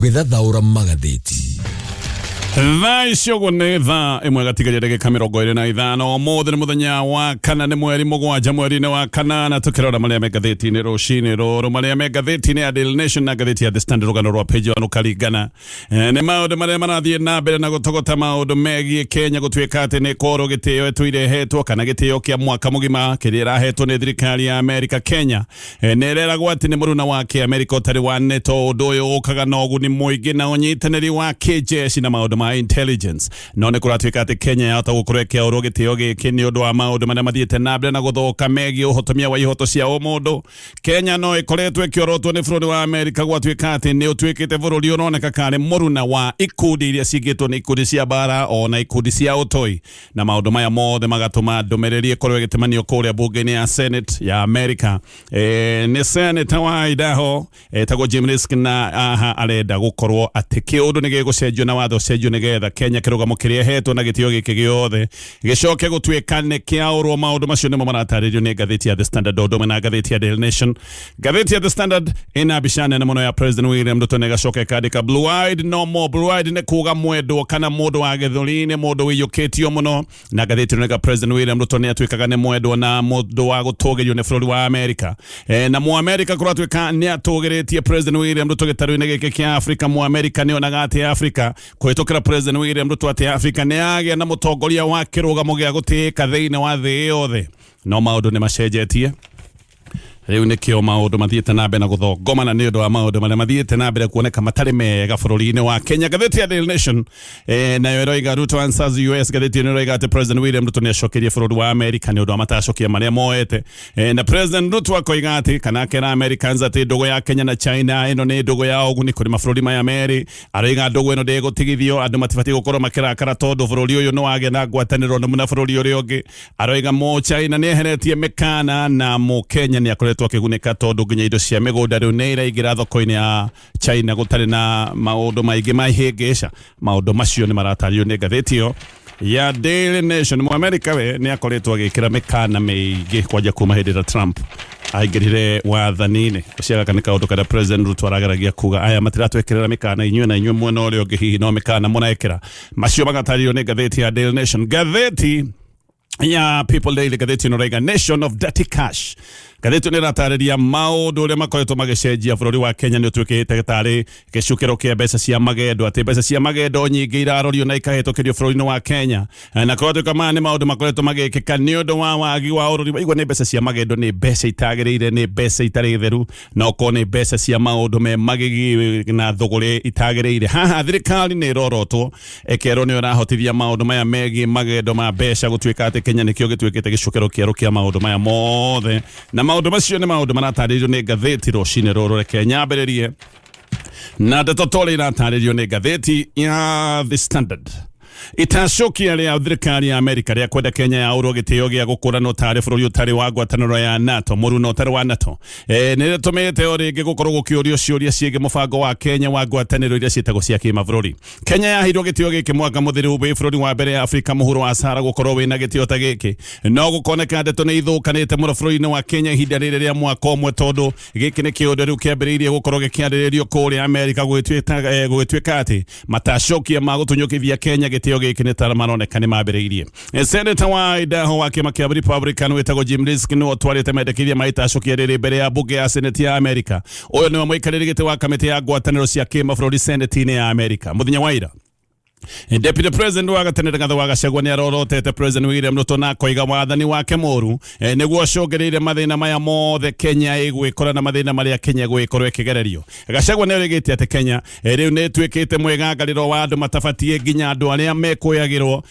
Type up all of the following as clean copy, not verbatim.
Gwĩthathaũra magathĩti. Thaa icio ũguo nĩ thaa 1 gatigaria ndagĩka 25. Ũmũthĩ nĩ mũthenya wa kana, nĩ mweri 7 mweri-inĩ wa kanana. Tũkĩrora marĩa me ngathĩti-inĩ rũcinĩ rũrũ, marĩa me ngathĩti-inĩ ya Daily Nation na ngathĩti ya The Standard, rũgano rwa page 1 rũkaringana nĩ maũndũ marĩa marathiĩ na mbere na gũtogota maũndũ megiĩ Kenya gũtuĩka atĩ nĩ kworwo gĩtĩo ĩtũire ĩhetwo kana gĩtĩo kĩa mwaka mũgima kĩrĩa ĩrahetwo nĩ thirikari ya Amerika. Kenya nĩ ĩreragwo atĩ nĩ mũruna wa kĩamerika ũtarĩ wa NATO. Ũndũ ũyũ ũkaga na ũguni mũingĩ na ũnyitanĩri wa kĩjeshi na maũndũ ma intelligence, no nĩ kũratuĩka atĩ Kenya yahota gũkorwo ĩkĩaũrwo gĩtĩo gĩkĩ nĩ ũndũ wa maũndũ marĩa mathiĩte na mbere na gũthũka megiĩ ũhotomia wa ihoto cia ũmũndũ. Kenya no ĩkoretwo ĩkĩorotwo nĩ bũrũri wa Amerika gwatuĩka atĩ nĩ ũtuĩkĩte bũrũri ũroneka karĩ mũruna wa ikundi iria cingĩtwo nĩ ikundi cia mbara ona ikundi cia ũtoi, na maũndũ maya mothe magatũma ndũmĩrĩri ĩkorwo ĩgĩtemanio kũrĩa mbunge-inĩ ya Senate ya America. Nĩ senator wa Idaho etagwo Jim Risch, na aha arenda gũkorwo atĩ kĩũndũ nĩ gĩgũcenjio na watho ũcenjio nĩgetha Kenya kĩrũgamo kĩrĩa ĩhetwo na gĩtĩo gĩkĩ gĩothe gĩcoke gũtuĩka nĩ kĩaũrwo. Maũndũ macio nĩmo maratarĩrio nĩ ngathĩti ya The Standard o ũndũ ũmwe na ngathĩti ya Daily Nation. Ngathĩti ya The Standard ĩna mbica nene mũno ya President William Ruto na ĩgacoka ĩkandĩka "Blue Eyed no more". Blue Eyed nĩ kuga mwendwo kana mũndũ wa gĩthũri-inĩ, mũndũ wĩiyũkĩtio mũno, na ngathĩti ĩno President William Ruto nĩ atuĩkaga nĩ mwendwo na mũndũ wa gũtũgĩrio nĩ bũrũri wa Amerika. Na Mũamerika kũratuĩka nĩ atũgĩrĩtie President William Ruto gĩtarũ-inĩ gĩkĩ kĩa Afrika. Mũamerika nĩ onaga atĩ Afrika kũhĩtũkĩra President William Ruto atĩ Afrika nĩ yagĩa na mũtongoria wa kĩrũgamo gĩa gũtĩĩka thĩinĩ wa thĩ yothe, no maũndũ nĩ macenjetie rĩu. Nĩkĩo maũndũ mathiĩte na mbere na gũthongomana nĩ ũndũ wa maũndũ marĩa mathiĩte na mbere kuoneka matarĩ mega bũrũri-inĩ wa Kenya. Ngathĩti ya Daily Nation nayo ĩroiga "Ruto answers US". Ngathĩti ĩno ĩroiga atĩ President William Ruto nĩ acokerie bũrũri wa America nĩ ũndũ wa matacokia marĩa moete, na President Ruto akoiga atĩ kana akera Americans atĩ ndũgũ ya Kenya na China ĩno nĩ ndũgũ ya ũguni kũrĩ mabũrũri maya merĩ. Aroiga ndũgũ ĩno ndĩgũtigithio, andũ matibatiĩ gũkorwo makĩrakara tondũ bũrũri ũyũ nĩ wagĩa na ngwatanĩro nũmu na bũrũri ũrĩa ũngĩ. Aroiga mũ China nĩ eheretie mĩkana na mũ Kenya nĩ akoretwo akĩgunĩka tondũ nginya indo cia mĩgũnda rĩu nĩ iraingĩra thoko-inĩ ya China gũtarĩ na maũndũ maingĩ ma ihĩngĩca. Maũndũ macio nĩ maratarĩrio nĩ ngathĩti ĩyo ya Daily Nation. Mũamerika we nĩ akoretwo agĩkĩra mĩkana mĩingĩ kwanja kuma hĩndĩ ĩrĩa Trump aingĩrire wathani-inĩ. Ũcio gaka nĩ kaũndũ karĩa President Ruto arageragia kuga, aya matiratwĩkĩrĩra mĩkana inyuĩ, na inyuĩ mwena ũrĩa ũngĩ hihi no mĩkana mũrekĩra. Macio magatarĩrio nĩ ngathĩti ya Daily Nation. Ngathĩti ya People Daily, ngathĩti ĩno ĩraiga "Nation of Dirty Cash". Ngathĩti ĩno ĩratarĩria maũndũ ũrĩa makoretwo magĩcenjia. Bũrũri wa Kenya nĩ ũtuĩkĩte tarĩ gĩcukĩro kĩa mbeca cia magendo, atĩ mbeca cia magendo nyingĩ irarorio na ikahĩtũkĩrio bũrũri-inĩ wa Kenya, na kũratuĩka maya nĩ maũndũ makoretwo magĩkĩka nĩ ũndũ wa wagi wa ũrori. Igua nĩ mbeca cia magendo, nĩ mbeca itagĩrĩire, nĩ mbeca itarĩ theru, na okorwo nĩ mbeca cia maũndũ me magigi na thũgũrĩ itagĩrĩire. Haha thirikari nĩ ĩrorotwo ĩkerwo nĩ ĩrahotithia maũndũ maya megiĩ magendo ma mbeca, gũtuĩka atĩ Kenya nĩkĩo gĩtuĩkĩte gĩcukĩro kĩerũ kĩa maũndũ maya mothe, na maũndũ macio nĩ maũndũ maratarĩrio nĩ ngathĩti rũcinĩ rũrũ. Reke nyambĩrĩrie na ndeto tũrĩa iratarĩrio nĩ ngathĩti ya The Standard. Itacokia rĩa thirikari ya Amerika rĩa kwenda Kenya yaũrwo gĩtĩo gĩa gũkũranwo tarĩ bũrũri ũtarĩ wa ngwatanĩro ya NATO, mũruno ũtarĩ wa NATO, nĩ rĩtũmĩte o rĩngĩ gũkorwo gũkĩũrio ciũria ciĩgiĩ mũbango wa Kenya wa ngwatanĩro iria ciĩtagwo cia kĩmabũrũri. Kenya yaheirwo gĩtĩo gĩkĩ mwaka mũthiru, wĩ bũrũri wa mbere ya Afrika mũhuro wa Sahara gũkorwo wĩna gĩtĩo ta gĩkĩ, no gũkoneka ndeto nĩ ithũkanĩte mũno bũrũri-inĩ wa Kenya ihinda rĩrĩ rĩa mwaka ũmwe, tondũ gĩkĩ nĩ kĩũndũ rĩu kĩambĩrĩirie gũkorwo gĩkĩarĩrĩrio kũrĩa Amerika, gũgĩtuĩka atĩ matacokia ma gũtunyũkithia Kenya gĩtĩo gĩkĩ nĩ ta maroneka nĩ mambĩrĩirie. Senator wa Idaho wa kĩama kĩa Republican wĩtagwo Jim Risch nĩwe ũtwarĩte mendekithia ma itacokia rĩrĩ mbere ya mbunge ya Senate ya Amerika. Ũyũ nĩwe mũikarĩri gĩtĩ wa kamĩtĩ ya ngwatanĩro cia kĩmabũrũri Senate-inĩ ya Amerika. Mũthenya wa ira, Deputy President wa gatene Rigathi wa Gachagua nĩ arorotete President William Ruto na akoiga wathani wake mũru nĩguo ũcũngĩrĩire mathĩna maya mothe Kenya ĩgwĩkora na mathĩna marĩa Kenya ĩgwĩkorwo ĩkĩgererio. Gachagua nĩ oigĩte atĩ Kenya rĩu nĩ ĩtuĩkĩte mwĩgangarĩro wa andũ matabatiĩ, nginya andũ arĩa mekũyagĩrwo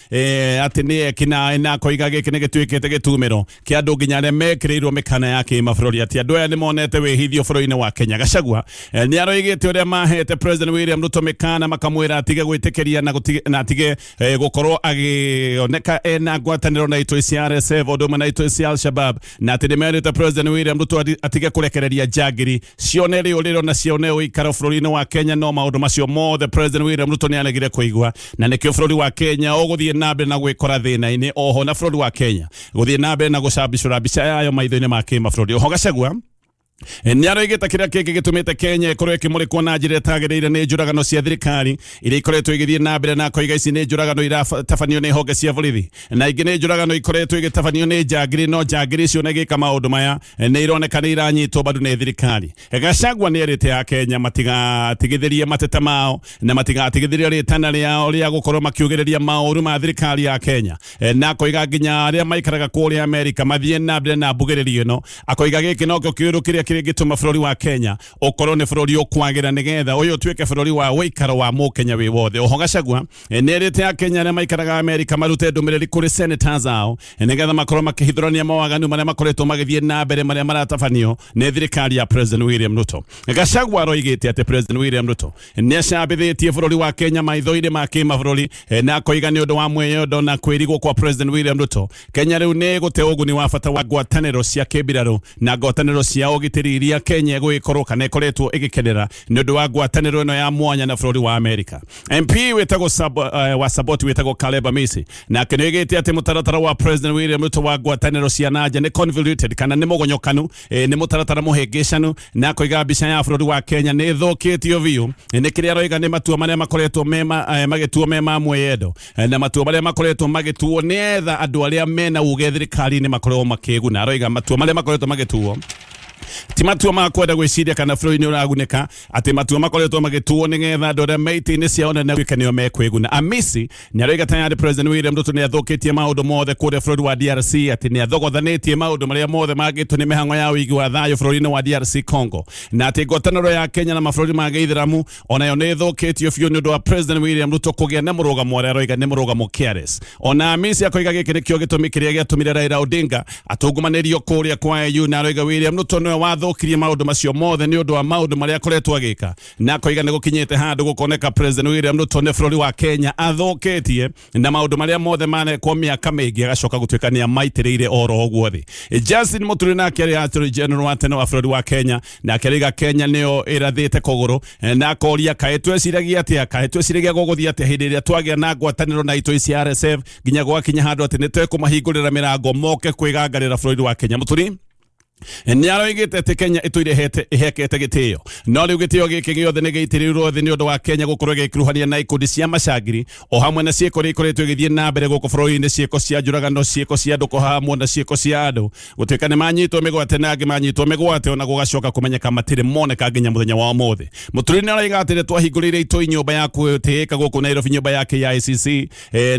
atĩ nĩ ekinaĩ, na akoiga gĩkĩ nĩ gĩtuĩkĩte gĩtumĩro kĩa andũ nginya arĩa mekĩrĩirwo mĩkana ya kĩmabũrũri, atĩ andũ aya nĩ monete wĩhithio bũrũri-inĩ wa Kenya. Gachagua nĩ aroigĩte ũrĩa mahete President William Ruto mĩkana makamwĩra atige gwĩtĩkĩria na atige gũkorwo agĩoneka ena ngwatanĩro na itoi cia RSF ũndũ ũmwe na itoi cia Al-Shabab, na atĩ nĩ merĩte President William Ruto atige kũrekereria njangiri cione rĩũrĩro na cione ũikaro bũrũri-inĩ wa Kenya. No maũndũ macio mothe President William Ruto nĩ aregire kũigua, na nĩkĩo bũrũri wa Kenya ũgũthiĩ na mbere na gwĩkora thĩna-inĩ, oho na bũrũri wa Kenya gũthiĩ na mbere na gũcambicũra mbica yayo maitho-inĩ ma kĩmabũrũri. Oho Gachagua Nĩ aroigĩte kĩrĩa kĩngĩ gĩtũmĩte Kenya ĩkorwo ĩkĩmũrĩkwo na njĩra ĩtagĩrĩire nĩ njũragano cia thirikari iria ikoretwo igĩthiĩ na mbere, na akoiga ici nĩ njũragano iratabanio nĩ honge cia borithi na ingĩ nĩ njũragano ikoretwo igĩtabanio nĩ njangiri, no njangiri icio na igĩka maũndũ maya nĩ ironeka nĩ iranyitwo mbaru nĩ thirikari. Gachagua nĩ erĩte a Kenya matigatigithĩrie mateta mao na matigatigithĩrie rĩtana rĩao rĩa gũkorwo makiugĩrĩria maũru ma thirikari ya Kenya, na akoiga nginya arĩa maikaraga kũrĩa Amerika mathiĩ na mbere na mbugĩrĩrio ĩno. Akoiga gĩkĩ nokĩo kĩũndũ kĩrĩa kĩngĩtũma bũrũri wa Kenya ũkorwo nĩ bũrũri ũkwagĩra, nĩgetha ũyũ ũtuĩke bũrũri wa ũikaro wa mũkenya wĩ wothe. Oho Gachagua nĩ erĩte akenya arĩa maikaraga Amerika marute ndũmĩrĩri kũrĩ senators ao, nĩgetha makorwo makĩhithũrania mawaganu marĩa makoretwo magĩthiĩ na mbere marĩa maratabanio nĩ thirikari ya President William Ruto. Gachagua aroigĩte atĩ President William Ruto nĩ acambithĩtie bũrũri wa Kenya maitho-inĩ ma kĩmabũrũri, na akoiga nĩ ũndũ wa mwĩyondo na kwĩrigwo kwa President William Ruto, Kenya rĩu nĩ ĩgũte ũguni wa bata wa ngwatanĩro cia kĩmbirarũ na ngwatanĩro cia ũgitĩri iria Kenya ĩgũgĩkorwo kana ĩkoretwo ĩgĩkenera nĩ ũndũ wa ngwatanĩro ĩno ya mwanya na bũrũri wa Amerika. MP wĩtagwo wa Saboti wĩtagwo Caleb Amisi nake nĩ oigĩte atĩ mũtaratara wa President William Ruto wa ngwatanĩro cia nanja nĩ convoluted kana nĩ mũgonyokanu, nĩ mũtaratara mũhĩngĩcanu, na akoiga mbica ya bũrũri wa Kenya nĩ ĩthũkĩtio biũ nĩ kĩrĩa aroiga nĩ matua marĩa makoretwo magĩtuo me ma mwĩyendo, na matua marĩa makoretwo magĩtuo nĩetha andũ arĩa mena uge thirikari-inĩ makorwo makĩguna. Aroiga matua marĩa makoretwo magĩtuo ti matua ma kwenda gwĩciria kana bũrũri nĩ ũragunĩka, atĩ matua makoretwo magĩtuo nĩgetha andũ arĩa me itĩ-inĩ ciao nene gwĩka nĩo mekwĩguna. Amisi nĩ aroiga tayari President William Ruto nĩ athũkĩtie maũndũ mothe kũrĩa bũrũri wa DRC, atĩ nĩ athogothanĩtie maũndũ marĩa mothe mangĩtwo nĩ mĩhang'o ya ũigi wa thayũ bũrũri-inĩ wa DRC Congo, na atĩ ngwatanĩro ya Kenya na mabũrũri ma gĩithĩramu onayo nĩ ĩthũkĩtio biũ nĩ ũndũ wa President William Ruto kũgĩa na mũrũgamo ũrĩa aroiga nĩ mũrũgamo careless. Ona Amisi akoiga gĩkĩ nĩkĩo gĩtũmi kĩrĩa gĩatũmire Raila Odinga atũngumanĩrio kũrĩa kwa AU, na aroiga William Ruto nĩwe wathũkirie maũndũ macio mothe nĩ ũndũ wa maũndũ marĩa akoretwo agĩka, na akoiga nĩ gũkinyĩte handũ gũkoneka President William Ruto nĩ bũrũri wa Kenya athũkĩtie na maũndũ marĩa mothe manekwo mĩaka mĩingĩ agacoka gũtuĩka nĩ amaitĩrĩire oro ũguo thĩ. Justin Muturi nake arĩ Attorney General wa tene wa bũrũri wa Kenya, nake arauga Kenya nĩyo ĩrathĩte kũgũrũ, na akoria kaĩ tweciragia atĩa, kaĩ tweciragia gũgũthiĩ atĩa hĩndĩ ĩrĩa twagĩa na ngwatanĩro na itoi cia RSF nginya gwakinya handũ atĩ nĩ twekũmahingũrĩra mĩrango moke kwĩgangarĩra bũrũri wa Kenya. Muturi nĩ aroigĩte atĩ Kenya ĩtũire ĩhekete gĩtĩo, no rĩu gĩtĩo gĩkĩ gĩothe nĩ gĩitĩrĩirwo thĩ nĩ ũndũ wa Kenya gũkorwo ĩgĩkuruhania na ikundi cia macangiri o hamwe na ciĩko iria ikoretwo igĩthiĩ na mbere gũkũ bũrũri-inĩ, ciĩko cia njũragano, ciĩko cia andũ kũhahamwo na ciĩko cia andũ gũtuĩka nĩ manyitwo mĩgwate na angĩ manyitwo mĩgwate ona gũgacoka kũmenyeka matirĩ moneka nginya mũthenya wa ũmũthĩ. Mũturi nĩ aroiga atĩ twahingũrĩire itoi nyũmba ya kwĩtĩĩka gũkũ Nairobi, nyũmba ya KICC,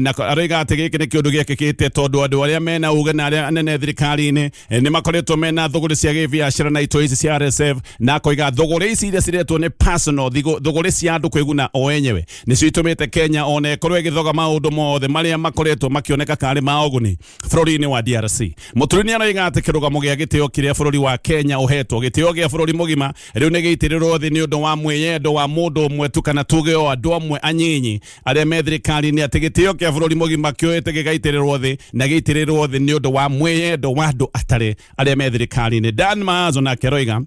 na aroiga atĩ gĩkĩ nĩ kĩũndũ gĩekĩkĩte tondũ andũ arĩa mena uge na arĩa anene thirikari-inĩ nĩ makoretwo mena thũgũrĩ cia gĩbiacara na itoi ici cia RSF, na akoiga thũgũrĩ ici iria ciretwo nĩ personal thũgũrĩ cia andũ kwĩguna o enyewe nĩcio itũmĩte Kenya ona ĩkorwo ĩgĩthoga maũndũ mothe marĩa makoretwo makĩoneka karĩ ma ũguni bũrũri-inĩ wa DRC. Mũturi nĩ aroiga atĩ kĩrũgamo gĩa gĩtĩo kĩrĩa bũrũri wa Kenya ũhetwo, gĩtĩo gĩa bũrũri mũgima, rĩu nĩ gĩitĩrĩrwo thĩ nĩ ũndũ wa mwĩyendo wa mũndũ ũmwe tu kana tuge o andũ amwe anyinyi arĩa me thirikari-inĩ, atĩ gĩtĩo kĩa bũrũri mũgima kĩoete gĩgaitĩrĩrwo thĩ na gĩitĩrĩrwo thĩ nĩ ũndũ wa mwĩyendo wa andũ atarĩ arĩa me thirikari-inĩ. Dan Maanzo nake aroiga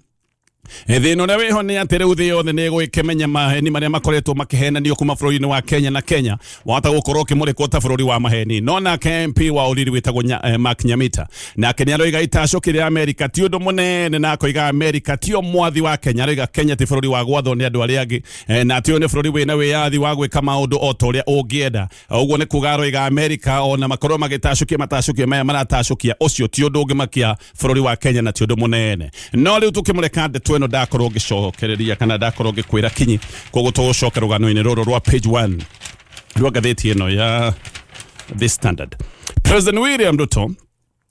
thĩna ũrĩa wĩho nĩ atĩ rĩu thĩ yothe nĩ ĩgũgĩkĩmenya maheni marĩa makoretwo makĩhenanio kuma bũrũri-inĩ wa Kenya, na Kenya wahota gũkorwo ũkĩmũrĩkwo ta bũrũri wa maheni. No nake MP wa Uriri wĩtagwo Mark Nyamita nake nĩ aroiga itacũki rĩa Amerika ti ũndũ mũnene, na akoiga Amerika tio mwathi wa Kenya. Aroiga Kenya ti bũrũri wa gwathwo nĩ andũ arĩa angĩ, na atĩ ũyũ nĩ bũrũri wĩna wĩyathi wa gwĩka maũndũ o ta ũrĩa ũngĩenda. Ũguo nĩ kuga aroiga Amerika ona makorwo magĩtacũkia matacũkia maya maratacũkia, ũcio ti ũndũ ũngĩmakia bũrũri wa Kenya na ti ũndũ mũnene. No rĩu tũkĩmũreka ndeto ĩno ndakorwo ngĩcokereria kana ndakorwo ngĩkwĩra kinyi, koguo tũgũcoka rũgano-inĩ rũrũ rwa page 1 rwa ngathĩti ĩno ya The Standard. President William Ruto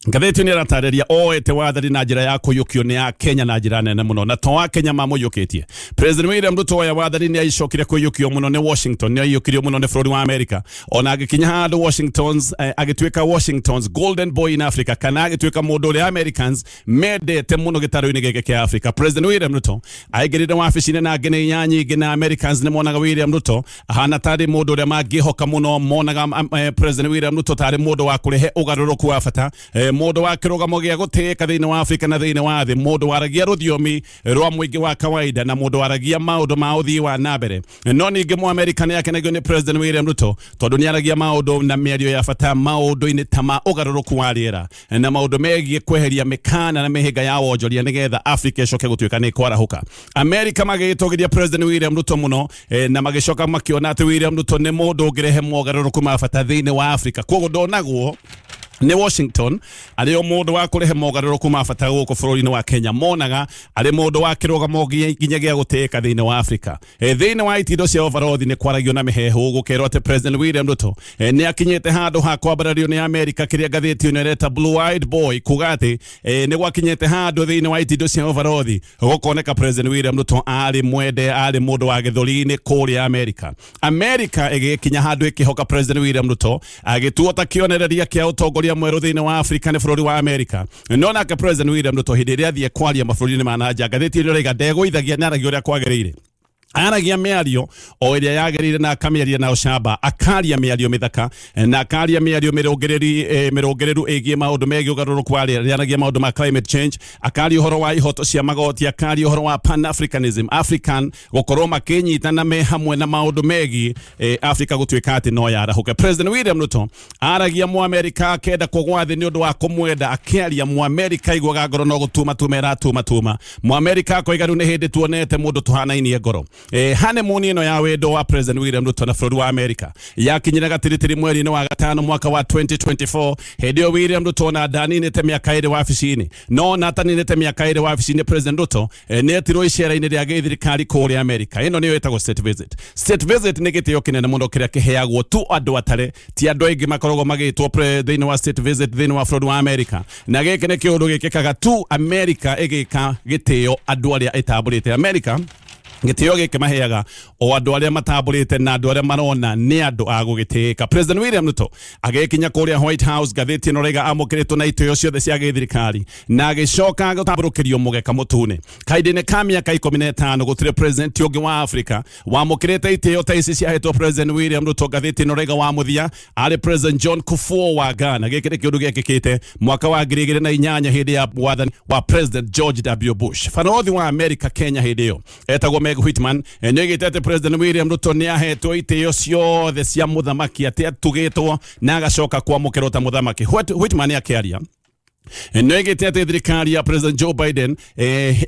ngathĩti nĩ ĩratarĩria oete wathani na njĩra ya kũiyũkio nĩ Akenya na njĩra nene mũno, na to Akenya mamũiyũkĩtie. President William Ruto oya wathani nĩ aicokire kũiyũkio mũno nĩ Washington, nĩ aiyũkirio mũno nĩ bũrũri wa America, ona agĩkinya handũ Washington's agĩtuĩka Washington's golden boy in Africa, kana agĩtuĩka mũndũ ũrĩa Americans mendete mũno gĩtarũ-inĩ gĩkĩ kĩa Africa. President William Ruto aingĩrire wabici-inĩ na ngeneinya nyingĩ, na Americans nĩ monaga William Ruto ahana tarĩ mũndũ ũrĩa mangĩhoka mũno, monaga President William Ruto tarĩ mũndũ wa kũrehe ũgarũrũku wa bata. Mũndũ wa kĩrũgamo gĩa gũtĩĩka thĩinĩ wa Afrika na thĩinĩ wa thĩ, mũndũ waragia rũthiomi rwa mũingĩ wa kawaida na mũndũ waragia maũndũ ma ũthii wa na mbere. No ningĩ Mũamerika nĩ akenagio nĩ President William Ruto tondũ nĩ aragia maũndũ na mĩario ya bata maũndũ-inĩ ta ma ũgarũrũku wa rĩera na maũndũ megiĩ kweheria mĩkana na mĩhĩnga ya wonjoria nĩgetha Afrika ĩcoke gũtuĩka nĩ ĩkwarahũka. Amerika magĩgĩtũgĩria President William Ruto mũno na magĩcoka makĩona atĩ William Ruto nĩ mũndũ ũngĩrehe mogarũrũku ma bata thĩinĩ wa Afrika. Koguo ndonagwo nĩ Washington arĩ o mũndũ wa kũrehe mogarũrũku ma bata gũkũ bũrũri-inĩ wa Kenya, monaga arĩ mũndũ wa kĩrũgamo nginya gĩa gũtĩĩka thĩinĩ wa Afrika. Thĩinĩ wa itindo cia ũbarothi nĩ kwaragio na mĩheehũ gũkerwo atĩ President William Ruto nĩ akinyĩte handũ ha kwambarario nĩ Amerika, kĩrĩa ngathĩti ĩno ĩreta Blue Eyed Boy, kuga atĩ nĩ gwakinyĩte handũ thĩinĩ wa itindo cia ũbarothi gũkoneka President William Ruto arĩ mwende, arĩ mũndũ wa gĩthũri-inĩ kũrĩa Amerika. Amerika ĩgĩkinya handũ ĩkĩhoka President William Ruto agĩtuo ta kĩonereria kĩa ũtongoria mwerũ thĩinĩ wa Afrika nĩ bũrũri wa Amerika. No nake President William Ruto hĩndĩ ĩrĩa athiĩ kwaria mabũrũri-inĩ ma na nja, ngathĩti ĩno ĩraiga ndegũithagia, nĩ aragia ũrĩa kwagĩrĩire, aragia mĩario o ĩrĩa yagĩrĩire na akamĩaria na ũcamba, akaria mĩario mĩthaka na akaria mĩario mĩrũngĩrĩru ĩgiĩ maũndũ megiĩ ũgarũrũku wa rĩera. Nĩaragia maũndũ ma climate change, akaria ũhoro wa ihoto cia magoti, akaria ũhoro wa pan africanism, African gũkorwo makĩnyitana me hamwe na maũndũ megiĩ Africa gũtuĩka atĩ no yarahũke. President William Ruto aragia Mũamerika akenda kũgwa thĩ nĩ ũndũ wa kũmwenda. Akĩaria Mũamerika aiguaga ngoro no gũtuma tuma ĩratuma tuma. Mũamerika akoiga rĩu nĩ hĩndĩ tuonete mũndũ tũhanainie ngoro. Honeymoon ĩno ya wendo wa President William Ruto na bũrũri wa Amerika yakinyire gatiritiri mweri-inĩ wa gatano mwaka wa 2024. Hĩndĩ ĩyo William Ruto ona ndaninĩte mĩaka 2 wabici-inĩ, no ona ataninĩte mĩaka 2 wabici-inĩ, President Ruto nĩ etirwo icera-inĩ rĩa gĩthirikari kũrĩa Amerika. Ĩno nĩyo ĩtagwo state visit. State visit nĩ gĩtĩo kĩnene mũno kĩrĩa kĩheagwo tu andũ atare, ti andũ aingĩ makoragwo magĩtwo thĩinĩ wa state visit thĩinĩ wa bũrũri wa Amerika, na gĩkĩ nĩ kĩũndũ gĩkĩkaga tu Amerika ĩgĩka gĩtĩo andũ arĩa ĩtambũrĩte. Amerika gĩtĩo gĩkĩ maheaga o andũ arĩa matambũrĩte na andũ arĩa marona nĩ andũ a gũgĩtĩĩka. President William Ruto agĩkinya kũrĩa White House, ngathĩti ĩno raiga amũkĩrĩtwo na itĩo ciothe cia gĩthirikari na agĩcoka gũtambũrũkĩrio mũgeka mũtune. Kahinda-inĩ ka mĩaka 15 gũtirĩ president ũngĩ wa Afrika wamũkĩrĩte itĩo ta ici ciahetwo President William Ruto. Ngathĩti ĩno raiga wa mũthia arĩ President John Kufuor wa Ghana. Gĩkĩ nĩ kĩũndũ gĩekĩkĩte mwaka wa 2008 hĩndĩ ya wathani wa President George W Bush. Barothi wa Amerika Kenya hĩndĩ ĩyo etagwo Meg Whitman nĩoigĩte atĩ President William Ruto nĩ ahetwo itĩo ciothe cia mũthamaki, atĩ atugĩtwo na agacoka kwamũkĩrwo ta mũthamaki. Whitman akĩaria nĩoigĩte atĩ thirikari ya President Joe Biden,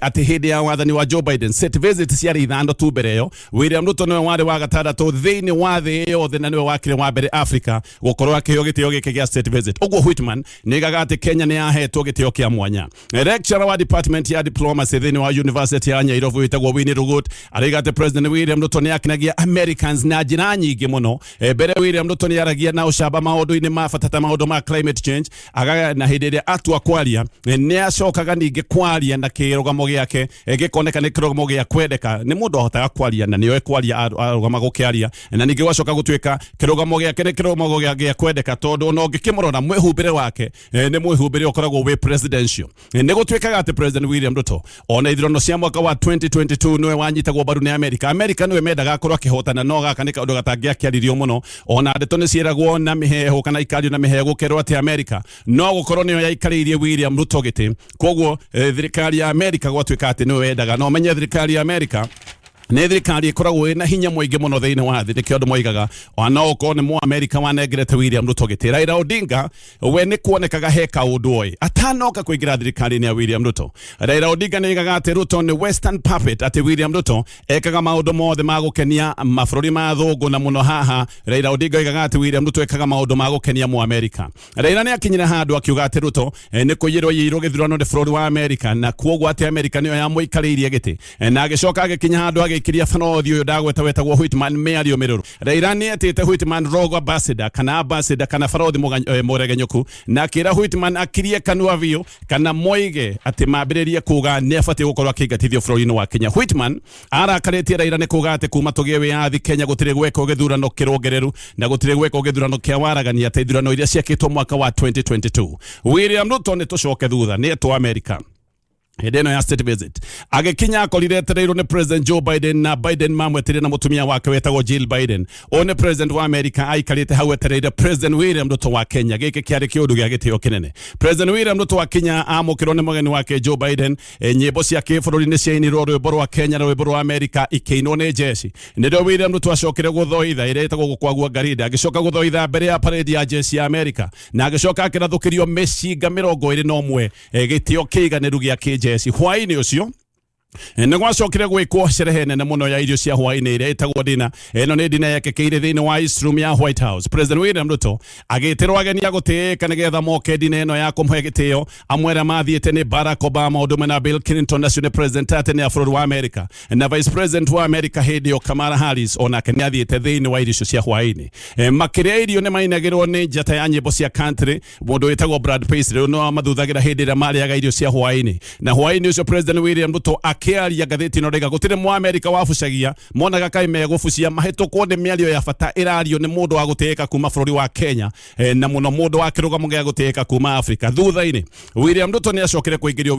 atĩ hĩndĩ ya wathani wa Joe Biden state visit ciarĩ 5 tu mbere ĩyo. William Ruto nĩwe warĩ wa gatandatũ thĩinĩ wa thĩ yothe na nĩwe wakĩrĩ wa mbere Africa gũkorwo akĩheo gĩtĩo gĩkĩ gĩa state visit. Ũguo Whitman nĩoigaga atĩ Kenya nĩ yahetwo gĩtĩo kĩa mwanya. Lecturer wa department ya diplomacy thĩinĩ wa University ya Nairobi wĩtagwo Winnie Rugut arauga atĩ President William Ruto nĩ akenagia Americans na njĩra nyingĩ mũno. Mbere William Ruto nĩ aragia na ũcamba maũndũ-inĩ ma bata ta maũndũ ma climate change, aga na hĩndĩ ĩrĩa atua kwaria nĩ acokaga ningĩ kwaria na kĩrũgamo gĩake gĩkoneka nĩ kĩrũgamo gĩa kwendeka, nĩ mũndũ ahotaga kwaria na nĩoĩ kwaria arũgama gũkĩaria, na ningĩ gwacoka gũtuĩka kĩrũgamo gĩake nĩ kĩrũgamo gĩa kwendeka tondũ ona ũngĩkĩmũrora mwĩhumbĩre wake nĩ mwĩhumbĩre ũkoragwo wĩ presidential. Nĩ gũtuĩkaga atĩ President William Ruto ona ithurano cia mwaka wa 2022 nĩwe wanyitagwo mbaru nĩ Amerika. Amerika nĩwe mendaga akorwo akĩhotana, no gaka nĩ kaũndũ gatangĩakĩaririo mũno. Ona ndeto nĩ ciĩragwo na mĩheehũ kana ikario na mĩheehũ gũkerwo atĩ Amerika no gũkorwo nĩyo yaikarĩirie William Ruto gĩtĩ. Koguo thirikari ya Amerika gwatuĩka atĩ nĩwe wendaga. No menye thirikari ya Amerika nĩ thirikari ĩkoragwo ĩna hinya mũingĩ mũno thĩinĩ wa thĩ, nĩkĩo andũ moigaga ona okorwo nĩ Mũamerika wanengerete William Ruto gĩtĩ. Raila Odinga we nĩ kuonekaga he kaũndũ oĩ atanoka kũingĩra thirikari-inĩ ya William Ruto. Raila Odinga nĩ oigaga atĩ Ruto nĩ western puppet, atĩ William Ruto ekaga maũndũ mothe ma gũkenia mabũrũri ma thũngũ, na mũno haha Raila Odinga oigaga atĩ William Ruto ekaga maũndũ ma gũkenia Mũamerika. Raila nĩ akinyire handũ akiuga atĩ Ruto nĩ kũiyĩrwo aiyĩirwo gĩthurano nĩ bũrũri wa Amerika, na kuoguo atĩ Amerika nĩyo yamũikarĩirie gĩtĩ. Na agĩcoka agĩkinya handũ agĩikĩria barothi ũyũ ndagweta wetagwo Whitman mĩario mĩrũrũ. Raila nĩ etĩte Whitman rogue ambassador kana ambassador kana barothi mũregenyũku, na akĩra Whitman akirie kanua biũ kana moige atĩ mambĩrĩrie kuga nĩ abatiĩ gũkorwo akĩingatithio bũrũri-inĩ wa Kenya. Whitman arakarĩtie Raila nĩ kuga atĩ kuma tũgĩe wĩyathi Kenya gũtirĩ gwekwo gĩthurano kĩrũngĩrĩru na gũtirĩ gwekwo gĩthurano kĩa waragania ta ithurano iria ciekĩtwo mwaka wa 2022. William Ruto, nĩ tũcoke thutha, nĩ etwo Amerika. Hĩndĩ ĩno ya state visit agĩkinya akorire etereirwo nĩ President Joe Biden, na Biden mamwetire na mũtumia wake wetagwo Jill Biden. Ũyũ nĩ president wa America aikarĩte hau etereire President William Ruto wa Kenya. Gĩkĩ kĩarĩ kĩũndũ gĩa gĩtĩo kĩnene. President William Ruto akinya amũkĩrwo nĩ mũgeni wake Joe Biden. Nyĩmbo cia kĩbũrũri nĩ ciainirwo, rwĩmbo rwa Kenya na rwĩmbo rwa America ikĩinwo nĩ jeshi. Nĩrĩo William Ruto acokire gũthoitha ĩrĩa ĩtagwo gũkwagua ngarinda, agĩcoka gũthoitha mbere ya parade ya jeshi ya America, na agĩcoka akĩrathũkĩrio mĩcinga 21, gĩtĩo kĩiganĩru gĩa kĩjeshi. Hwaĩ-inĩ ũcio nĩ gwacokire gwĩkwo sherehe nene mũno ya irio cia hwaĩ-inĩ ĩrĩa ĩtagwo dina. Ĩno nĩ dina yekĩkĩire thĩinĩ wa East Room ya White House. President William Ruto agĩtĩrwo ageni a gũtĩĩka nĩgetha moke dina ĩno ya kũmũhe gĩtĩo. Amwe arĩa mathiĩte nĩ Barack Obama ũndũ ũmwe na Bill Clinton, acio nĩ president a tene a bũrũri wa America, na vice president wa America hĩndĩ ĩyo Kamala Harris onake nĩ athiĩte thĩinĩ wa irio icio cia hwaĩ-inĩ. Makĩrĩa irio nĩ mainagĩrwo nĩ njata ya nyĩmbo cia country, mũndũ wĩtagwo Brad Paisley, rĩu no mathuthagira hĩndĩ ĩrĩa marĩaga irio cia hwaĩ-inĩ. Na hwaĩ-inĩ ũcio President William Ruto akĩaria ngathĩti ĩno rĩga gũtirĩ Mũamerika wabucagia monaga kaĩ megũbucia mahĩtũkwo nĩ mĩario ya bata ĩrario nĩ mũndũ wa gũtĩĩka kuma bũrũri wa Kenya, na mũno mũndũ wa kĩrũgamo gĩa gũtĩĩka kuma Afrika. Thutha-inĩ William Ruto nĩ acokire kũingĩrio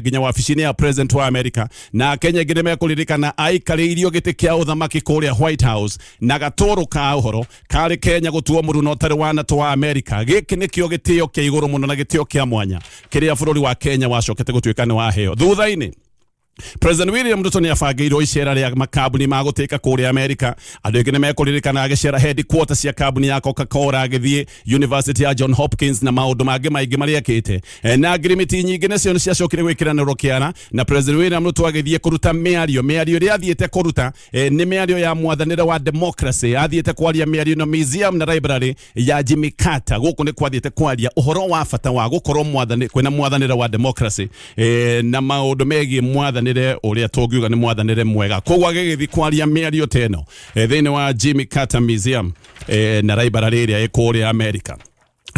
nginya wabici-inĩ ya President wa America, na Kenya ingĩ nĩ mekũririkana aikarĩirio gĩtĩ kĩa ũthamaki kũrĩa White House na gatũrũ ka ũhoro karĩ Kenya gũtuo mũruno ũtarĩ wa NATO wa America. Gĩkĩ nĩkĩo gĩtĩo kĩa igũrũ mũno na gĩtĩo kĩa mwanya kĩrĩa bũrũri wa Kenya wacokete gũtuĩka nĩ waheo. Thutha-inĩ President William Ruto nĩ abangĩirwo icera rĩa makambuni ma gũtĩka kũrĩa Amerika. Andũ aingĩ nĩ mekũririkana agĩcera headquarters cia kambuni ya Coca-Cola, agĩthiĩ University ya John Hopkins na maũndũ mangĩ maingĩ marĩa ekĩte. Na ngirimiti nyingĩ nacio nĩ ciacokire gwĩkĩranĩrwo kĩara na President William Ruto agĩthiĩ kũruta mĩario. Mĩario ĩrĩa athiĩte kũruta nĩ mĩario ya mwathanĩre wa democracy. Athiĩte kwaria mĩario na museum na library ya Jimmy Carter. Gũkũ nĩ kwathiĩte kwaria ũhoro wa bata wa gũkorwo mwathani kwĩna mwathanĩre wa democracy, na maũndũ megiĩ mwathanĩre ũrĩa tũngiuga nĩ mwathanĩre mwega. Koguo agĩgĩthiĩ kwaria mĩario ta ĩno thĩinĩ wa Jimmy Carter Museum na library ĩrĩa ĩ kũrĩa America.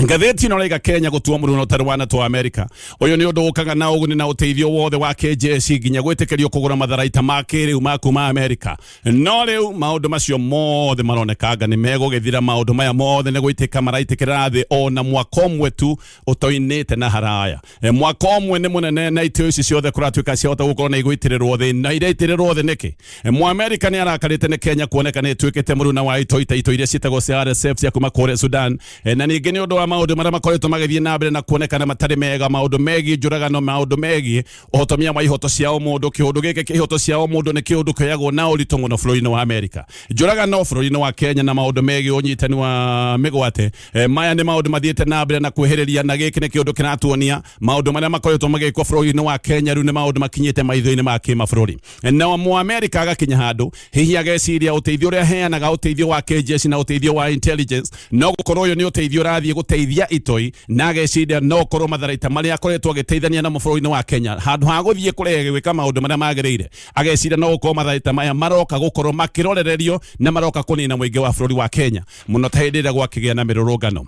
Ngathĩti ĩno raiga Kenya gũtua mũruno ũtarĩ wa NATO wa Amerika. Ũyũ nĩ ũndũ ũkaga na ũguni na ũteithio wothe wa kĩjeshi nginya gwĩtĩkĩrio kũgũra matharaita ma kĩrĩu ma kuma Amerika. No rĩu maũndũ macio mothe maronekanga nĩ megũgĩthira. Maũndũ maya mothe nĩ gũitĩka maraitĩkĩra thĩ ona mwaka ũmwe tu ũtoinĩte na haraya. Mwaka ũmwe nĩ mũnene na itĩo ici ciothe kũratuĩka ciahota gũkorwo na igũitĩrĩrwo thĩ, na iraitĩrĩrwo thĩ nĩkĩ? Mũamerika nĩ arakarĩte nĩ Kenya kuoneka nĩ ĩtuĩkĩte mũruna wa itoi ta itoi iria ciĩtagwo cia RSF cia kuma kũrĩa Sudan, na ningĩ nĩ ũndũ wa maũndũ marĩa makoretwo magĩthiĩ na mbere na kuonekana matarĩ mega, maũndũ megiĩ njũragano, maũndũ megiĩ ũhotomia wa ihoto cia ũmũndũ. Kĩũndũ gĩkĩ kĩa ihoto cia ũmũndũ nĩ kĩũndũ kĩoyagwo na ũritũ mũno bũrũri-inĩ wa Amerika. Njũragano bũrũri-inĩ wa Kenya na maũndũ megiĩ ũnyitani wa mĩgwate, maya nĩ maũndũ mathiĩte na mbere na kwĩhĩrĩria, na gĩkĩ nĩ kĩũndũ kĩratuonia maũndũ marĩa makoretwo magĩkwo bũrũri-inĩ wa Kenya rĩu nĩ maũndũ makinyĩte maitho-inĩ ma kĩmabũrũri. Na Mũamerika agakinya handũ hihi ageciria ũteithio ũrĩa aheanaga, ũteithio wa kĩjeshi na ũteithio wa intelligence, no gũkorwo ũyũ nĩ ũteithio ũrathiĩ gũteithia itoi, na ageciria no ũkorwo matharaita marĩa akoretwo agĩteithania namo bũrũri-inĩ wa Kenya, handũ ha gũthiĩ kũrehe gwĩka maũndũ marĩa magĩrĩire, ageciria no gũkorwo matharaita maya maroka gũkorwo makĩrorererio na maroka kũnina mũingĩ wa bũrũri wa Kenya mũno ta hĩndĩ ĩrĩa gwakĩgĩa na mĩrũrũngano.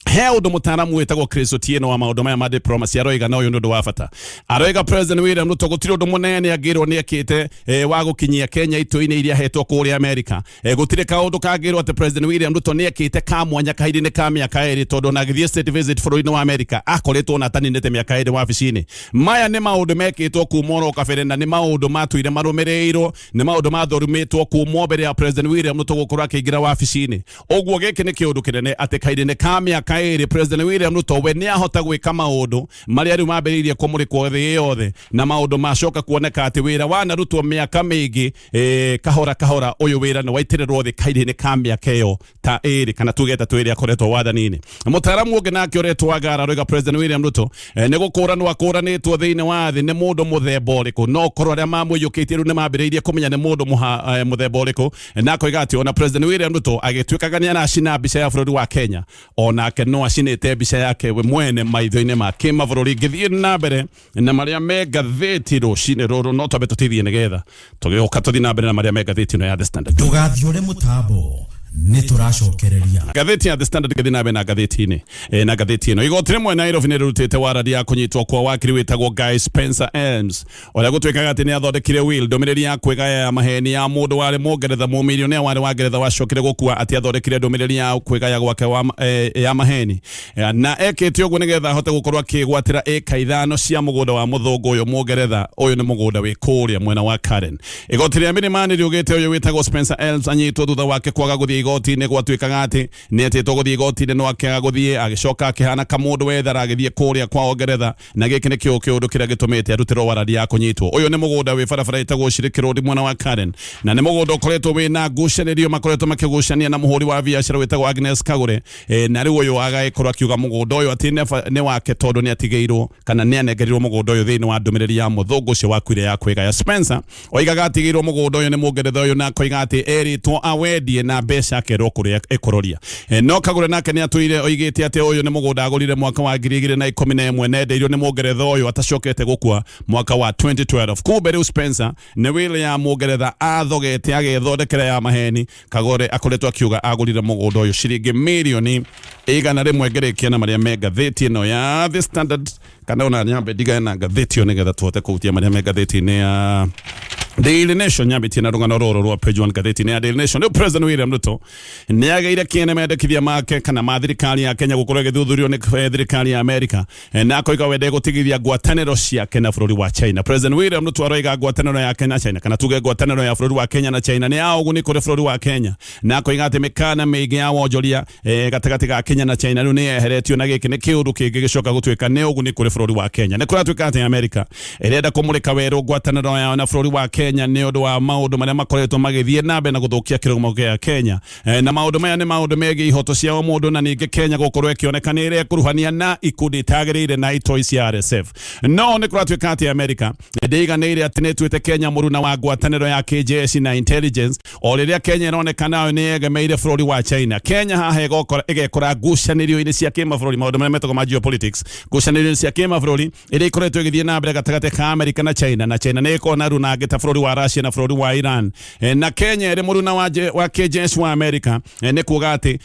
He ũndũ mũtaaramu wĩtagwo Chris Otieno wa maũndũ maya ma diplomacy aroiga, na ũyũ nĩ ũndũ wa bata. Aroiga President William Ruto gũtirĩ ũndũ mũnene angĩrwo nĩ ekĩte wa gũkinyia Kenya itoi-inĩ iria ahetwo kũrĩa Amerika. Gũtirĩ kaũndũ kangĩrwo atĩ President William Ruto nĩ ekĩte ka mwanya kahinda-inĩ ka mĩaka 2, tondũ ona agĩthiĩ state visit bũrũri-inĩ wa Amerika akoretwo na ataninĩte mĩaka 2 wabici-inĩ. Maya nĩ maũndũ mekĩtwo kuma oro kabere, na nĩ maũndũ matũire marũmĩrĩirwo, nĩ maũndũ mathũrimĩtwo kuma mbere ya President William Ruto gũkorwo akĩingĩra wabici-inĩ. Ũguo gĩkĩ nĩ kĩũndũ kĩnene atĩ kahinda-inĩ ka mĩaka 2 President William Ruto we nĩ ahota gwĩka maũndũ marĩa rĩu mambĩrĩirie kũmũrĩkwo thĩ yothe, na maũndũ macoka kuoneka atĩ wĩra wanarutwo mĩaka mĩingĩ, kahora kahora ũyũ wĩra nĩ waitĩrĩrwo thĩ kahinda-inĩ ka mĩaka ĩyo ta 2 kana tuge 3 ĩrĩa akoretwo wathani-inĩ. Mũtaaramu ũngĩ nake ũretwo Agara aroiga President William Ruto nĩ gũkũranwo akũranĩtwo thĩinĩ wa thĩ nĩ mũndũ mũthemba ũrĩkũ, no korwo arĩa mamũiyũkĩtie rĩu nĩ mambĩrĩirie kũmenya nĩ mũndũ mũthemba ũrĩkũ, na akoiga atĩ ona President William Ruto agĩtuĩkaga nĩ aracina mbica ya bũrũri wa Kenya, onake no acinĩte mbica yake we mwene maitho-inĩ ma kĩmabũrũri. Ngĩthiĩ na mbere na marĩa me ngathĩti rũcinĩ rũrũ, no twambe tũtithie nĩgetha tũgĩũka tũthiĩ na mbere na marĩa me ngathĩti ĩno ya The Standard. Ndũgathiũre mũtambo. Nĩ tũracokereria. Ngathĩti ya The Standard gĩthiĩ na mbere na ngathĩti-inĩ na ngathĩti ĩno. Igoti rĩmwe Nairobi nĩ rĩrutĩte warandi ya kũnyitwo kwa wakiri wĩtagwo Guy Spencer Elms ũrĩa gũtuĩkaga atĩ nĩ athondekire will, ndũmĩrĩri ya kwĩgaya ya maheni ya mũndũ warĩ Mũngeretha, mũmilionea warĩ wa Ngeretha wacokire gũkua atĩ athondekire ndũmĩrĩri ya kwĩgaya gwake ya maheni. Na ekĩte ũguo nĩgetha ahote gũkorwo akĩgwatĩra ĩka 5 cia mũgũnda wa mũthũngũ ũyũ Mũngeretha. Ũyũ nĩ mũgũnda wĩ kũrĩa mwena wa Karen. Igoti rĩa Milimani riugĩte ũyũ wĩtagwo Spencer Elms anyitwo thutha wake kwaga gũthiĩ igoti-inĩ. Gwatuĩkaga atĩ nĩ etĩtwo gũthiĩ igoti-inĩ no akĩaga gũthiĩ, agĩcoka akĩhana kamũndũ wethara agĩthiĩ kũrĩa kwao Ngeretha, na gĩkĩ nĩkĩo kĩũndũ kĩrĩa gĩtũmĩte arutĩrwo warandi ya kũnyitwo. Ũyũ nĩ mũgũnda wĩ barabara ĩtagwo Shiriki Road mwena wa Karen, na nĩ mũgũnda ũkoretwo wĩna ngucanĩrio, makoretwo makĩgucania na mũhũri wa biacara wĩtagwo Agnes Kagure. Na rĩu ũyũ agagĩkorwo akiuga mũgũnda ũyũ atĩ nĩ wake tondũ nĩ atigĩirwo kana nĩ anengerirwo mũgũnda ũyũ thĩinĩ wa ndũmĩrĩri ya mũthũngũ ũcio wakuire ya kwĩgaya. Spencer oigaga atigĩirwo mũgũnda ũyũ nĩ Mũngeretha ũyũ, na akoiga atĩ erĩtwo awendie na mbeca akerwo kũrĩa ĩkũroria. No Kagure nake nĩ atũire oigĩte atĩ ũyũ nĩ mũgũnda agũrire mwaka wa 2011 na endeirio nĩ Mũngeretha ũyũ atacokete gũkua mwaka wa 2012. Kumbe rĩu Spencer nĩ will ya Mũngeretha athogete agethondekera ya maheni. Kagore akoretwo akiuga agũrire mũgũnda ũyũ ciringi mirioni 100. Ngĩrĩkia na marĩa me ngathĩti ĩno ya The Standard, kana ona nyambe ndigane na ngathĩti ĩyo nĩgetha tũhote kũhutia marĩa me ngathĩti-inĩ ya Daily Nation. Nyambĩtie na rũgano rũrũ rwa page 1 ngathĩti-inĩ ya Daily Nation. Rĩu President William Ruto nĩ agĩire kĩene mendekithia make kana ma thirikari ya Kenya gũkorwo ĩgĩthuthurio nĩ thirikari ya Amerika, na akoiga we ndegũtigithia ngwatanĩro ciake na bũrũri wa China. President William Ruto aroiga ngwatanĩro yake na China, kana tuge ngwatanĩro ya bũrũri wa Kenya na China, nĩ ya ũguni kũrĩ bũrũri wa Kenya, na akoiga atĩ mĩkana mĩingĩ ya wonjoria gatagatĩ ga Kenya na China rĩu nĩ yeheretio, na gĩkĩ nĩ kĩũndũ kĩngĩ gĩcoka gũtuĩka nĩ ũguni kũrĩ bũrũri wa Kenya. Nĩ kũratuĩka atĩ Amerika ĩrenda kũmũrĩka werũ ngwatanĩro yao na bũrũri wa Kenya nĩ ũndũ wa maũndũ marĩa makoretwo magĩthiĩ na mbere na gũthũkia kĩrũgamo gĩa Kenya. Na maũndũ maya nĩ maũndũ megiĩ ihoto cia ũmũndũ, na ningĩ Kenya gũkorwo ĩkĩoneka nĩ ĩrekuruhania na ikundi itagĩrĩire na itoi cia RSF. No nĩ kũratuĩka atĩ Amerika ndĩiganĩire atĩ nĩ ĩtuĩte Kenya mũruna wa ngwatanĩro ya kĩjeshi na intelligence, o rĩrĩa Kenya ĩroneka nayo nĩ yegemeire bũrũri wa China. Kenya haha ĩgekora ngucanĩrio-inĩ cia kĩmabũrũri, maũndũ marĩa metagwo ma geopolitics, ngucanĩrio-inĩ cia kĩmabũrũri ĩrĩa ĩkoretwo ĩgĩthiĩ na mbere gatagatĩ ka Amerika na China, na China nĩ ĩkoragwo na aruna angĩ ta bũrũri wa Russia na bũrũri wa Iran. Na Kenya ĩrĩ mũruna wa kĩjeshi wa Amerika, nĩ kuga atĩ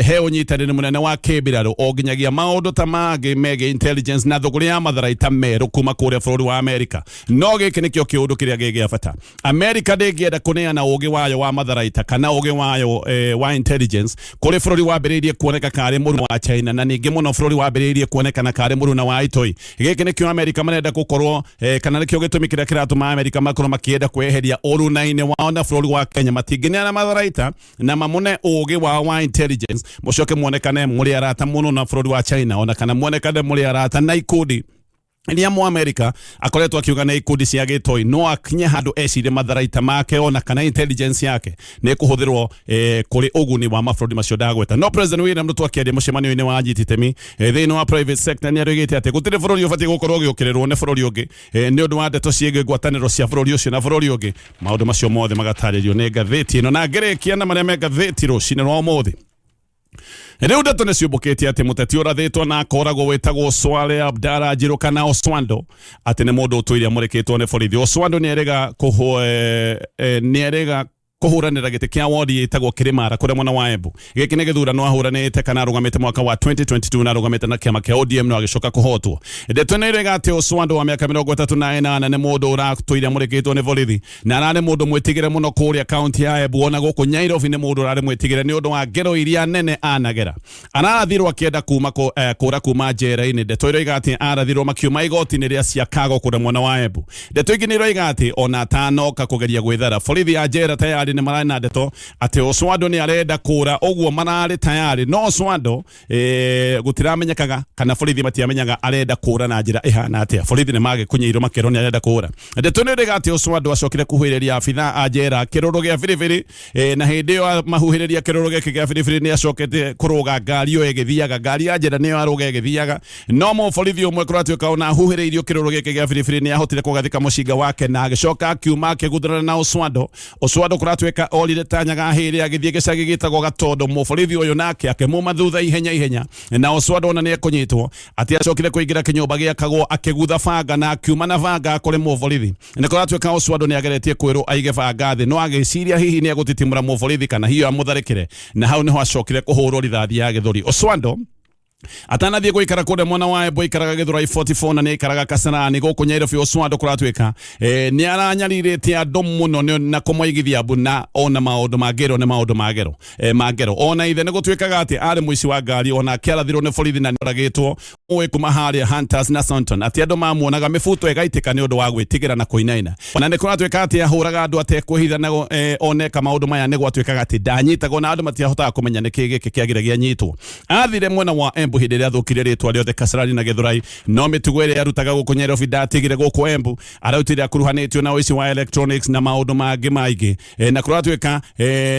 he ũnyitanĩri mũnene wa kĩmbirarũ o nginyagia maũndũ ta mangĩ megiĩ intelligence na thũgũrĩ ya matharaita merũ kuma kũrĩa bũrũri wa Amerika. No gĩkĩ nĩkĩo kĩũndũ kĩrĩa gĩ gĩa bata. Amerika ndĩngĩenda kũneana ũgĩ wayo wa matharaita kana ũgĩ wayo wa intelligence kũrĩ bũrũri wambĩrĩirie kuoneka karĩ mũruna wa China, na ningĩ mũno bũrũri wambĩrĩirie kuonekana karĩ mũruna wa itoi. Gĩkĩ nĩkĩo Amerika marenda gũkorwo kana nĩkĩo gĩtũmi kĩrĩa kĩratũma Amerika makorwo makĩenda kweheria ũruna-inĩ wao na bũrũri wa Kenya. Matingĩneana matharaita na mamune ũgĩ wao wa intelligence mũcoke muonekane mũrĩ arata mũno na bũrũri wa China, ona kana muonekane mũrĩ arata na ikundi iria mu Amerika akoretwo akiuga nĩ ikundi cia gĩtoi. No akinye handũ ecirie matharaita make ona kana intelligence yake nĩ kũhũthĩrwo kũrĩ ũguni wa mabũrũri macio ndagweta. No President William Ruto akĩaria mũcemanio-inĩ wa anyiti itemi thĩinĩ wa private sector nĩ aroigĩte atĩ gũtirĩ bũrũri ũbatiĩ gũkorwo ũgĩũkĩrĩrwo nĩ bũrũri ũngĩ nĩ ũndũ wa ndeto ciĩgiĩ ngwatanĩro cia bũrũri ũcio na bũrũri ũngĩ. Maũndũ macio mothe magatarĩrio nĩ ngathĩti ĩno, na ngĩrĩkia na marĩa me ngathĩti rũcinĩ rwa ũmũthĩ. Rĩu ndeto nĩ ciũmbũkĩtie atĩ mũteti ũrathĩtwo na akoragwo wĩtagwo Swale Abdalla Njiru kana Oswando atĩ nĩ mũndũ ũtũire amũrĩkĩtwo nĩ borithi. Oswando nĩ erĩga kũhũranĩra gĩtĩ kĩa wodi ĩtagwo Kĩrĩmara kũrĩa mwena wa Embu. Gĩkĩ nĩ gĩthurano ahũranĩte kana arũgamĩte mwaka wa 2022 na arũgamĩte na kĩama kĩa ODM no agĩcoka kũhotwo. Ndeto nĩ irega atĩ Oswando wa mĩaka 38 nĩ mũndũ ũratũire amũrĩkĩtwo nĩ borithi na ararĩ mũndũ mwĩtigĩre mũno kũrĩa kaunti ya Embu, ona gũkũ Nyairobi nĩ mũndũ ũrarĩ mwĩtigĩre nĩ ũndũ wa ngero iria nene anagera. Ararathirwo akĩenda kuma kũra kuma njera-inĩ. Ndeto iroiga atĩ arathirwo makiuma igoti-inĩ rĩa Siakago kũrĩa mwena wa Embu. Ndeto ingĩ nĩ iroiga atĩ ona atanoka kũgeria gwĩthara, borithi a njera tayari nĩ mararĩ na ndeto atĩ Oswando nĩ arenda kũra, ũguo mararĩ tayari. No Oswando gũtiramenyekaga kana borithi matiamenyaga arenda kũra na njĩra ĩhana atĩa. Borithi nĩ magĩkunyeirwo makĩrwo nĩ arenda kũra. Ndeto nĩ ĩrĩga atĩ Oswando acokire kuhuhĩrĩria abithaa a njera kĩrũrũ gĩa biribiri, na hĩndĩ ĩyo mahuhĩrĩria kĩrũrũ gĩkĩ gĩa biribiri nĩ acokete kũrũga ngari ĩyo ĩgĩthiaga, ngari ya njera nĩyo arũga ĩgĩthiaga. No mũborithi ũmwe kũratuĩka ona ahuhĩrĩirio kĩrũrũ gĩkĩ gĩa biribiri nĩ ahotire kũgathĩka mũcinga wake na agĩcoka akiuma akĩguthũrana na Oswando. Oswando kũratuĩka Kũratuĩka orire ta nyaga hĩrĩ agĩthiĩ gĩcagi gĩtagwo Gatondo. Mũborithi ũyũ nake akĩmuma thutha ihenya ihenya, na Oswando ona nĩ ekũnyitwo atĩ acokire kũingĩra kĩnyũmba gĩakagwo akĩgutha banga na akiuma na banga kũrĩ mũborithi. Nĩ kũratuĩka Oswando nĩ ageretie kwĩrwo aige banga thĩ, no agĩciria hihi nĩ egũtitimũra mũborithi kana hiyo amũtharĩkĩre, na hau nĩho acokire kũhũrwo rithathi ya gĩthũri. Oswando atanathiĩ gũikara kũrĩa mwena wa Embu aikaraga Gĩthũrai 44 na nĩ aikaraga Kasarani gũkũ Nyairobi. Oswando kũratuĩka nĩ aranyarirĩte andũ mũno na kũmoigithia mbu na ona maũndũ mangĩrwo nĩ maũndũ magero mangero. Ona ithe nĩ gũtuĩkaga atĩ arĩ mũici wa ngari, ona akĩarathirwo nĩ borithi na nĩoragĩtwo ũĩ kuma harĩa Hunters na Sonton, atĩ andũ mamuonaga mĩbuto ĩgaitĩka nĩ ũndũ wa gwĩtigĩra na kũinaina. Ona nĩ kũratuĩka atĩ ahũraga andũ atekwĩhitha na oneka maũndũ maya nĩ gwatuĩkaga atĩ ndanyitagwo na andũ matiahotaga kũmenya nĩkĩ gĩkĩ kĩagire gĩanyitwo. Athire mwena wa Embu hĩndĩ ĩrĩa athũkirie rĩtwa rĩothe Kasarani na Gĩthũrai, no mĩtugo ĩrĩa arutaga gũkũ Nyairobi ndatigire gũkũ Embu. Arautire akuruhanĩtio na ũici wa electronics na maũndũ mangĩ maingĩ. Na kũratuĩka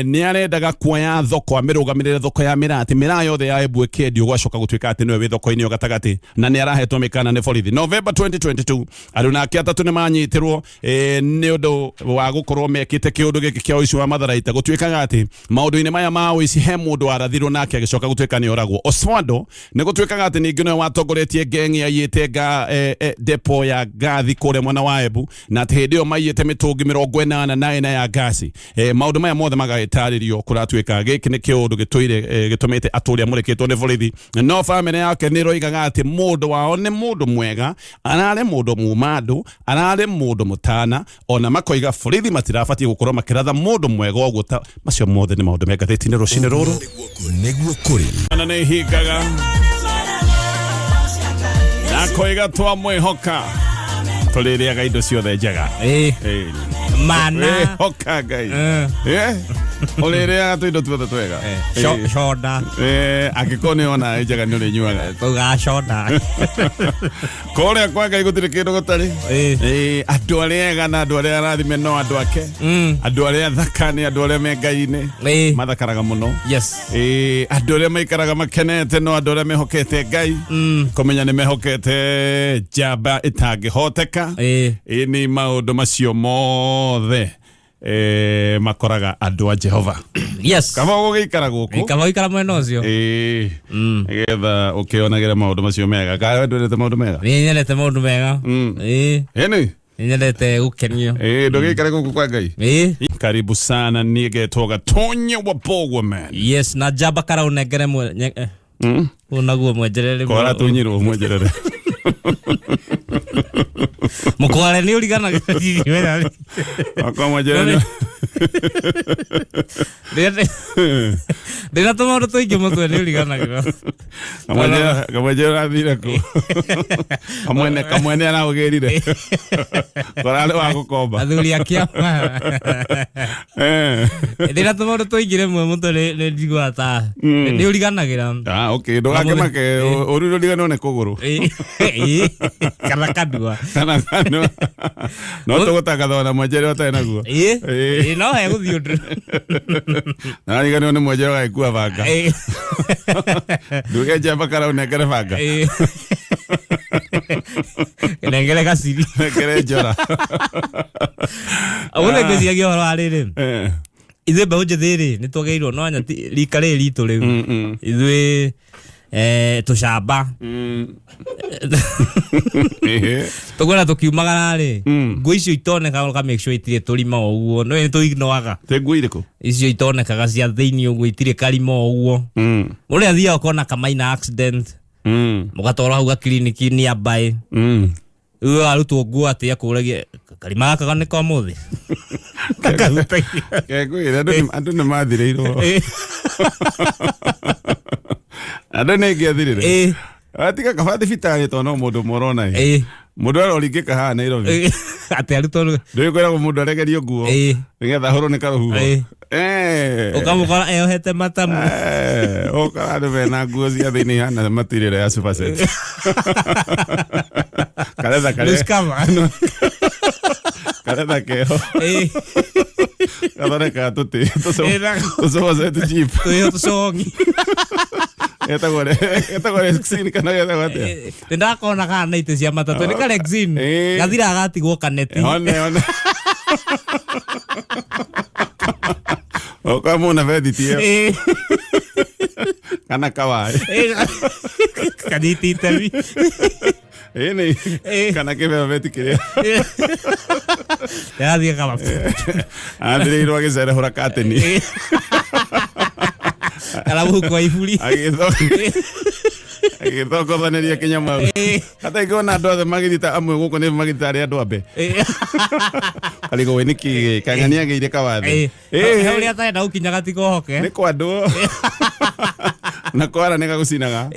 nĩ arendaga kuoya thoko amĩrũgamĩrĩre thoko ya mĩraa, atĩ mĩraa yothe ya Embu ĩkĩendio gwacoka gũtuĩka atĩ nĩwe wĩ thoko-inĩ ĩyo gatagatĩ, na nĩ arahetwo mĩkana nĩ borithi. November 2022 andũ nake atatũ nĩ manyitirwo nĩ ũndũ wa gũkorwo mekĩte kĩũndũ gĩkĩ kĩa ũici wa matharaita. Gũtuĩkaga atĩ maũndũ-inĩ maya ma ũici he mũndũ warathirwo nake agĩcoka gũtuĩka nĩ oragwo. Oswando nĩ gũtuĩkaga atĩ ningĩ nĩwe watongoretie ngeng'i yaiyĩte depo ya ngathi kũrĩa mwena wa Embu, na atĩ hĩndĩ ĩyo maiyĩte mĩtũngi 84 ya ngasi. Maũndũ maya mothe magagĩtarĩrio. Kũratuĩka gĩkĩ nĩ kĩũndũ gĩtũire gĩtũmĩte atũre amũrĩkĩtwo nĩ borithi, no bamĩrĩ yake nĩ ĩroigaga atĩ mũndũ wao nĩ mũndũ mwega, ararĩ mũndũ muma andũ, ararĩ mũndũ mũtana, ona makoiga borithi matirabatiĩ gũkorwo makĩratha mũndũ mwega ũguo. Ta macio mothe nĩ maũndũ me ngathĩti-inĩ rũcinĩ rũrũ. Nĩguo kũrĩ Na nĩ hingaga na koiga twamwĩhoka tũrĩrĩaga indo ciothe njega. Mana. Wĩhoka Ngai. Ũrĩrĩaga tũindo tuothe twega. Coda. Angĩkorwo nĩ ona njega nĩ ũrĩnyuaga. Tuga coda. Kũrĩa kwa Ngai gũtirĩ kĩndũ gũtarĩ. Andũ arĩa ega na andũ arĩa arathime no andũ ake. Andũ arĩa athaka nĩ andũ arĩa me Ngai-inĩ. Mathakaraga mũno. Andũ arĩa maikaraga makenete no andũ arĩa mehokete Ngai. Kũmenya nĩ mehokete njamba ĩtangĩhoteka. Ĩ nĩ maũndũ macio mothe makoraga andũ a Jehova. Kaba ũgũgĩikara gũkũ. Kaba ũikara mwena ũcio. Nĩgetha ũkĩonagĩre maũndũ macio mega. Kawe ndwendete maũndũ mega? Niĩ nyendete maũndũ mega. Ĩni? Nĩ nyendete gũkenio. Ndũgĩikare gũkũ kwa Ngai. Karibu sana, niĩ ngetwo Gatonye wa Bogwa man. Yes, na njamba kara ũnengere ũũ naguo mwenjerere. Kora tunyirwo mwenjerere. Mũkware nĩ ũriganaga. Akwa mwenjerere. Ndĩna tũmaũndũ tũingĩ mũtwe nĩ ũriganagĩra. Kamwenjerere ũrathire kũ? Kamwene kamwene araũgĩrire. Korarĩ wa gũkomba. Athuri a kĩama. Ndĩna tũmaũndũ tũingĩ rĩmwe mũtwe nĩ njiguaga ta nĩ ũriganagĩra. Ah, okay, ndũgakĩmake ũru ũriganĩrwo nĩ kũgũrũ. Kana kanua. Kana kanua. No tũgũtangatha ona mwenjerere ũtarĩ naguo. No hegũthiĩ ũndũ. Na riganĩrwo nĩ mwenjerere ũgagĩkua banga. Nduge njamba kara ũnengere banga. Nengere gaciri. Nengere njora. Ũguo ngwĩciragia ũhoro wa rĩrĩ. Ithuĩ mbeũ njĩthĩ rĩ nĩ twagĩrĩirwo no anya rika rĩrĩ ritũ rĩu ithuĩ tũcamba tũkwenda tũkiumagara rĩ nguo icio itonekaga ũka make sure itirĩ tũrima o ũguo no nĩ tũignoaga Te nguo irĩkũ? Icio itonekaga cia thĩinĩ ũguo itirĩ karima o ũguo. Mũndũ athiaga ũkona kamaina accident, mũgatwarwo hau gakiriniki nearby, rĩu arutwo nguo atĩ akũragia karima gaka nĩ ka ũmũthĩ kakahutagia. Ngwĩre andũ nĩ mathirĩirwo. Andũ nĩ ingĩathirire. Tiga kaba thibitarĩ tondũ no mũndũ mũrona ĩ. Mũndũ aroringĩka haha Nairobi. Atĩ arutwo Ndũĩ kwĩragwo mũndũ aregerio nguo nĩgetha ahũrwo nĩ karũhuho. Ũkamũkora eyohete matamu. Ũkora andũ mena nguo cia thĩinĩ ihana material ya superset. Karetha karĩa Loose cover. Karetha keho gathondekaga tũtĩ tũsuperset cheap. Twĩho tũcongi. Getagwo rexin kana getagwo atĩa? Nĩ ndakona kana na itĩ cia matatũ nĩ karexin gathiraga gatigwo kaneti. One one. Ũkamũna bethiti ĩyo kana kawaĩ. Kanyitĩ itemi. Ĩni. Kana kĩbebeti kĩrĩa. Yarathiĩ kama. Athĩrĩirwo agĩcerehũra katĩni. Kana mũhuko wa iburi. Agĩthokothanĩria kĩnyamũ. Hata ingĩona andũ othe magĩthiĩ ta amwe gũkũ nĩ magĩthiĩ tarĩ andũ ambe. Karigwo we nĩkĩ gĩkĩ? Kang'ania agĩire kawathe. He ũrĩa atarenda gũkinya gatikohoke. Nĩ kwandwo. Na kwara nĩ gagũcinaga.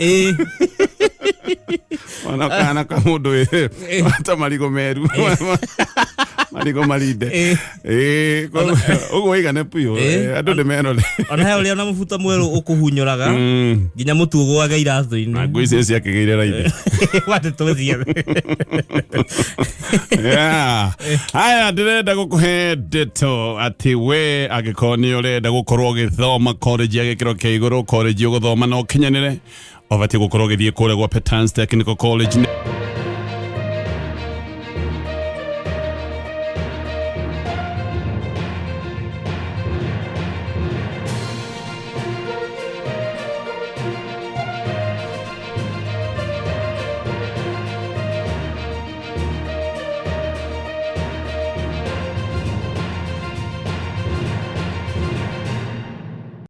Ona kana ka mũndũ wĩ ta marigũ meru. Marigũ marinde. Ĩĩ, koguo ũguo ũigane biũ. Andũ nĩ merore. Ona he ũrĩa ona mũbuto mwerũ ũkũhunyũraga nginya mũtu ũgũage iratũ-inĩ. Na ngui icio ciakĩgĩire raithi. Wate tũthiĩ. Yeah. Haya, ndĩrenda gũkũhe ndeto atĩ we angĩkorwo nĩ ũrenda gũkorwo ũgĩthoma college ya gĩkĩro kĩa igũrũ, college ũgũthoma na ũkinyanĩre, ũbatiĩ gũkorwo ũgĩthiĩ kũrĩa gwa Petans Technical College.